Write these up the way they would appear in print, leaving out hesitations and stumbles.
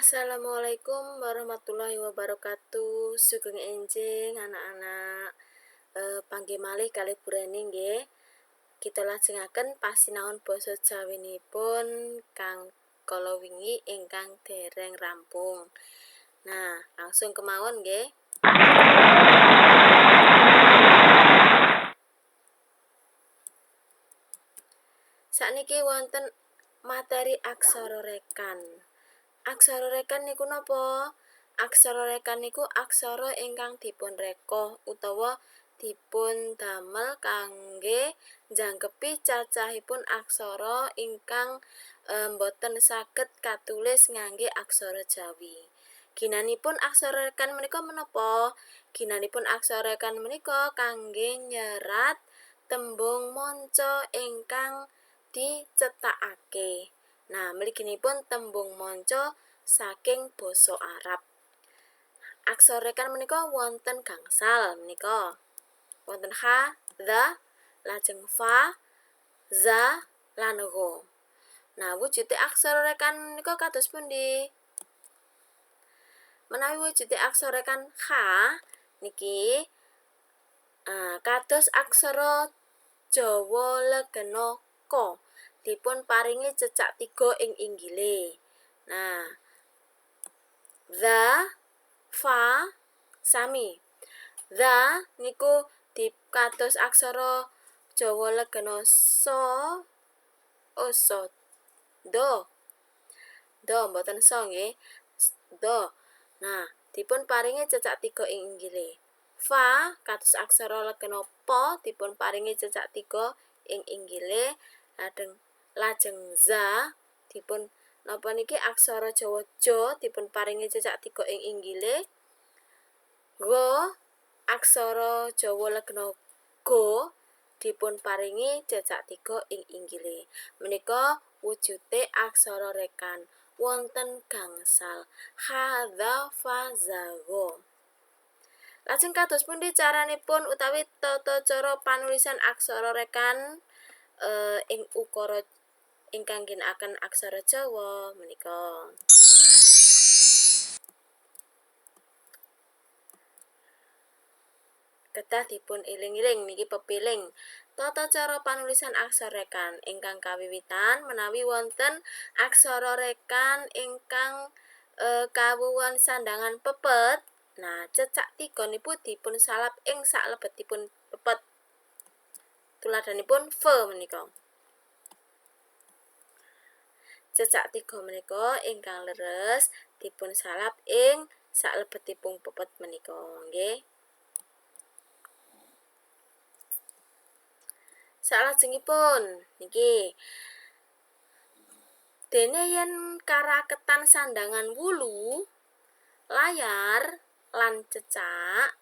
Assalamualaikum warahmatullahi wabarakatuh. Sugeng enjing anak-anak. Panggih malih kalih Bu Reni nggih. Kita lajengaken pasinaon basa Jawinipun kang kala wingi ingkang dereng rampung. Nah, langsung kemawon nggih. Sakniki wonten materi aksara rekan. Aksara rekan niku napa? Aksara rekan niku aksara ingkang dipun reka utawa dipun damel kangge njangkepi cacahipun aksara ingkang boten saged katulis ngangge aksara Jawi. Ginanipun aksara rekan menika menapa? Ginanipun aksara rekan menika kangge nyerat tembung manca ingkang dicetakake. Nah, mliginipun tembung manca saking basa Arab. Aksara rekan menika wonten gangsal menika. Wonten ha, dha, lajeng fa, za, lan gho. Nah, wujude aksara rekan menika kados pundi? Menawi wujude aksara rekan ha niki kados aksara Jawa legena ka, dipun paringi cecak 3 ing inggile. Nah, dha, fa, sami. Dha niku kados aksara Jawa legena so, oh so, do. Do mboten so nggih. Do. Nah, dipun paringi cecak 3 ing inggile. Fa kados aksara legena pa dipun paringi cecak 3 ing inggile. Lajeng za dipun napa niki aksara Jawa ja dipun paringi cecak 3 ing inggile. Go aksara Jawa legena go dipun paringi cecak 3 ing inggile. Menika wujude aksara rekan wonten gangsal ha, dha, fa, za, go. Lajeng kados pundi caranipun utawi tata cara panulisan aksara rekan ing ukara ingkang ginakaken aksara Jawa menika. Kedah dipun iling-iling niki pepiling tata cara panulisan aksara rekan ingkang kawiwitan menawi wonten aksara rekan ingkang kawuwuhan sandangan pepet. Nah, cecak 3 niku dipun salap ing saklebetipun pepet. Tuladhanipun f menika. Cecak 3 menika ingkang leres dipun salap ing saklebetipun pepet menika nggih. Salajengipun niki dene yen karaketan sandangan wulu, layar lan cecak,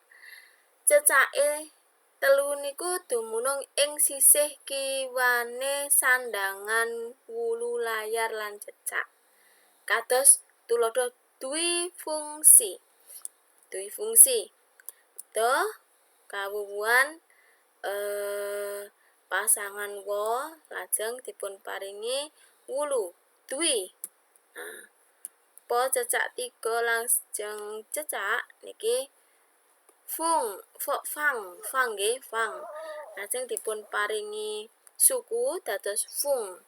cecake 3 niku dumunung ing sisih kiwane sandangan wulu, layar lan cecak. Kados tuladha dwi fungsi. Dwi fungsi. Do kawuwuhan pasangan wa lajeng dipun paringi wulu dwi. Nah, po cecak 3 lajeng cecak niki fung, fo, fang, fang nggih, fang. Lajeng dipun paringi suku dados fung.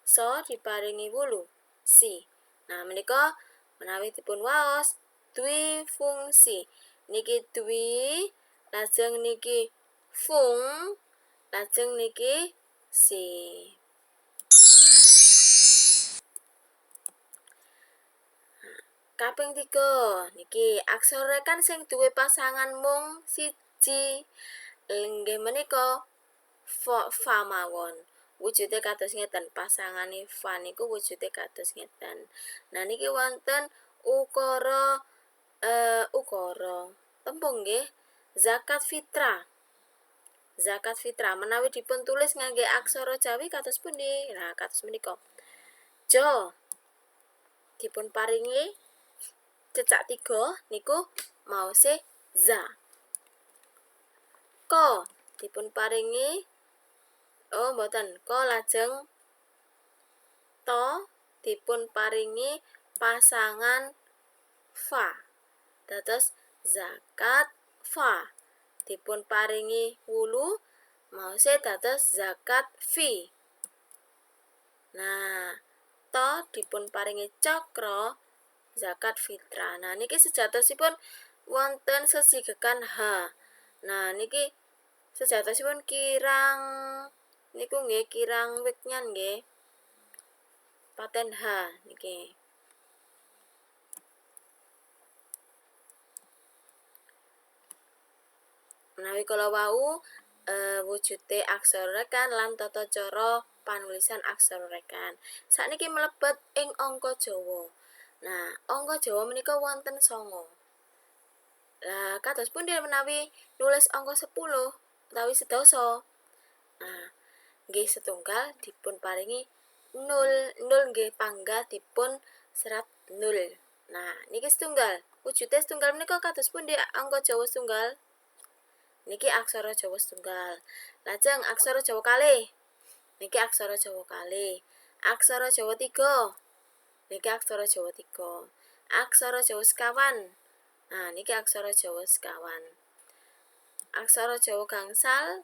So diparingi wulu si. Nah, menika menawi dipun waos dwi fungsi. Niki dwi, lajeng niki fung, lajeng niki si. Kaping 3 niki aksara rekan sing duwe pasangan mung siji. Nggih menika fa mawon. Wujude kados ngeten, pasangane fa niku wujude kados ngeten. Nah, niki wonten ukara ukara tembung nggih, zakat fitrah. Zakat fitrah menawi dipun tulis ngangge aksara Jawi kados pundi? Nah, kados menika. Jo dipun paringi cecak 3 niku maose za. Ko dipun paringi oh mboten, ko lajeng to dipun paringi pasangan fa. Dados zakat fa. Dipun paringi wulu maose dados zakat fi. Nah, to dipun paringi cakra zakat fitra. Nah, niki sejatosipun wonten sesigekan h. Nah, niki sejatosipun kirang niku nggih kirang wiknyan nggih. Paten h niki. Menawi kala wau wujude aksara rekan lan tata cara panulisan aksara rekan. Sakniki mlebet ing angka Jawa. Nah, angka Jawa menika wonten 9. Lah, kados pundi menawi nulis angka 10 utawi sedasa? Nah, nggih setunggal dipun paringi 0, 0 nggih pangga dipun serat 0. Nah, niki setunggal. Wujude setunggal menika kados pundi angka Jawa setunggal? Niki aksara Jawa setunggal. Lajeng aksara Jawa kalih. Niki aksara Jawa kalih. Aksara Jawa 3. Niki aksara Jawa 3. Aksara Jawa sekawan. Nah, niki aksara Jawa sekawan. Aksara Jawa gangsal.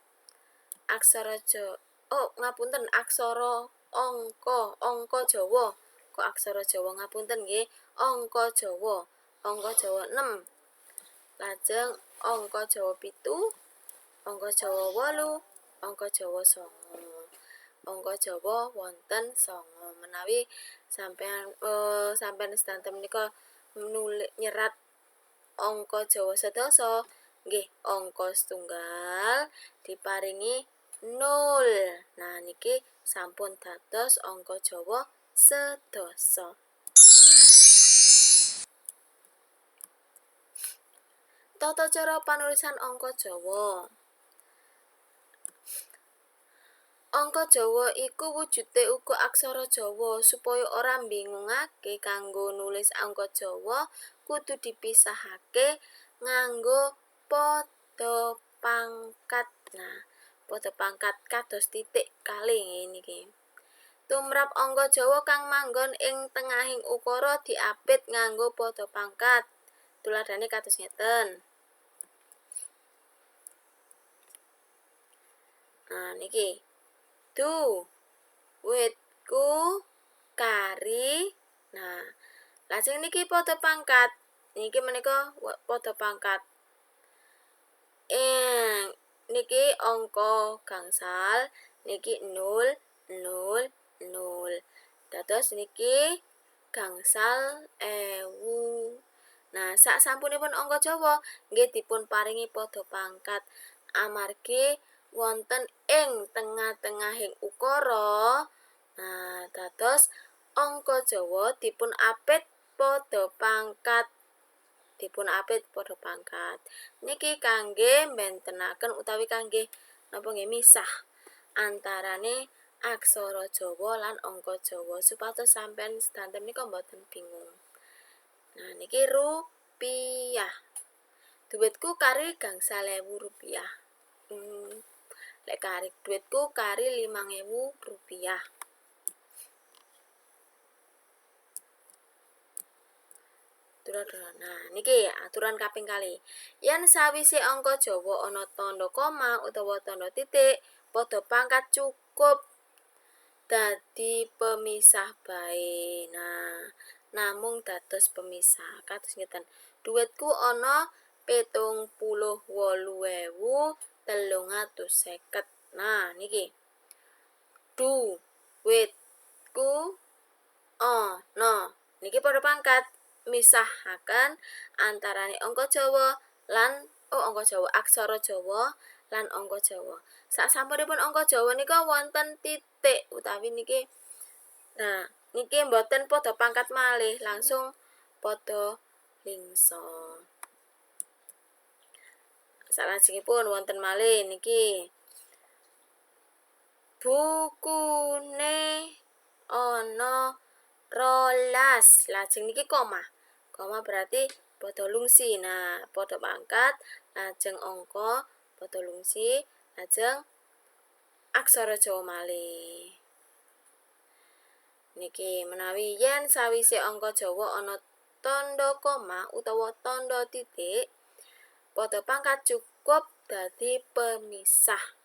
Aksara Jawa, oh ngapunten, aksara angka, angka Jawa. Kok aksara Jawa ngapunten nggih, angka Jawa. Angka Jawa 6. Lajeng angka Jawa 7, angka Jawa 8, angka Jawa 9. Angka Jawa wonten 9. Menawi sampean sampean sedanten menika nulis nyerat angka Jawa sedasa, nggih angka setunggal diparingi 0. Nah, niki sampun dados angka Jawa sedasa. Tata cara panulisan angka Jawa. Angka Jawa iku wujude uga aksara Jawa. Supaya ora mbingungake kanggo nulis angka Jawa kudu dipisahake nganggo pada pangkat. Nah, pada pangkat kados titik kalih niki. Tumrap angka Jawa kang manggon ing tengahing ukara diapit nganggo pada pangkat. Tuladhane kados ngeten. Nah, niki. Du, witku, kari. Nah, lajeng niki padha pangkat. Niki menika padha pangkat. Niki angka gangsal, niki 0 0 0. Dados niki gangsal ewu. Nah, sak sampunipun angka Jawa nggih dipun paringi padha pangkat amargi wonten ing tengah-tengahing ukara. Nah, dados angka Jawa dipun apit padha pangkat. Dipun apit padha pangkat. Niki kangge mbentenaken utawi kangge napa nggih misah antarane aksara Jawa lan angka Jawa supados sampean sedanten menika mboten bingung. Nah, niki rupiah. Duitku kari gangsal ewu rupiah. Lek kari duitku kari 5.000 rupiah. Nah, niki aturan kaping kali. Yen sawise angka Jawa ana tanda koma utawa tanda titik, padha pangkat cukup dadi pemisah bae. Nah, namung dados pemisah. Kados ngeten. Duitku ana 78.350. Nah, niki. Duitku ana. Niki padha pangkat misahaken antarane angka Jawa lan angka Jawa, aksara Jawa lan angka Jawa. Sak sampunipun angka Jawa nika wonten titik utawi niki. Nah, niki mboten padha pangkat malih, langsung padha lingsa. Salajengipun wonten malih niki. Bukune ana 12. Lajeng niki koma. Koma berarti padha lungsi. Nah, padha pangkat, lajeng angka padha lungsi, lajeng aksara Jawa malih. Niki menawi yen sawise angka Jawa ana tandha koma utawa tandha titik, pada pangkat cukup dadi pemisah.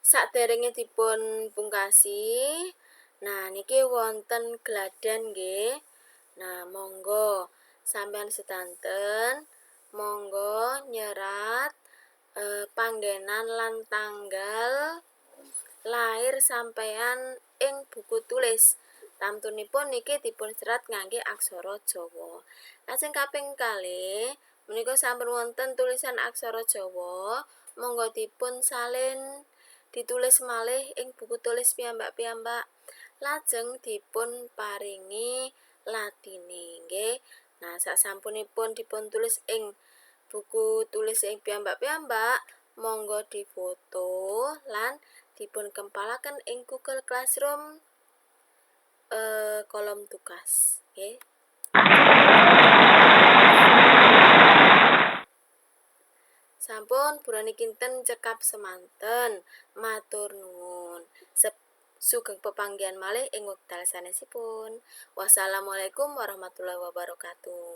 Saderenge dipun pungkasi, nah niki wonten gladen nggih. Nah, monggo sampean sedanten, monggo nyerat panggenan lan tanggal lair sampean ing buku tulis. Tamtunipun niki dipun serat ngangge aksara Jawa. Lajeng kaping kalih menika sampun wonten tulisan aksara Jawa, monggo dipun salin, ditulis malih ing buku tulis piyambak-piyambak, lajeng dipun paringi latine nggih. Nah, sasampunipun dipun tulis ing buku tulis ing piyambak-piyambak, monggo difoto lan dipun kempalaken ing Google Classroom kolom tugas nggih. Sampun burane kinten cekap semanten, matur nuwun. Sugeng pepanggihan malih ing wekdal sanesipun. Wassalamualaikum warahmatullahi wabarakatuh.